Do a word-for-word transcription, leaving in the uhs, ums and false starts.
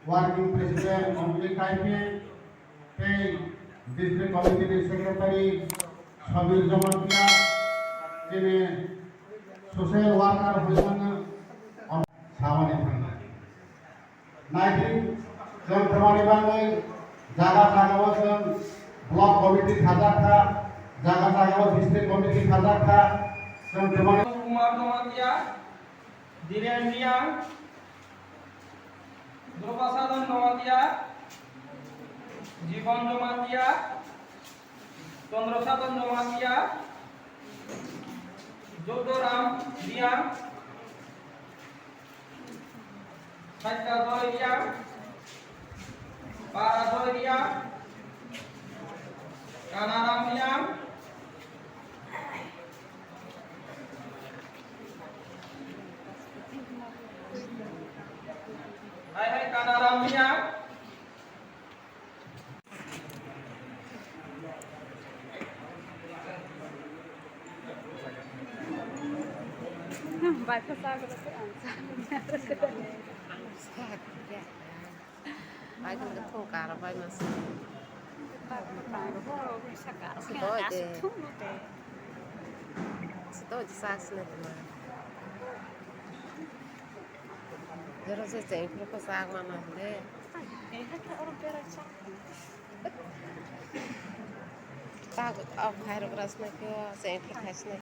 Working President Mongli Kaipi tei District Committee ni Secretary Sabir Jamatia, chini social worker hoimano samani thangna. Naidi, chwng twmani bagwi jaga jagao chwng block committee khajak kha, jaga jagao district committee khajak kha, chwng twmani Kumar Jamatia, Dhiren Reang, Dhruba Sadhan Jamatia, Jibon Jamatia, Chandra Sadhan Jamatia, Jotoram Reang, Saitya Joy Reang, Para Joy Reang, Kanaram Reang, Hai hai Kanaram Reang. Bai khe chagre khe ang chagre. Bai khe thung kar bai mas. Sitoi de. Sitoi de sak sini de ma. Jero se cheng phuru ko sak mano de. Sak, oh, khairok ras na kyo, cheng phuru khai sini.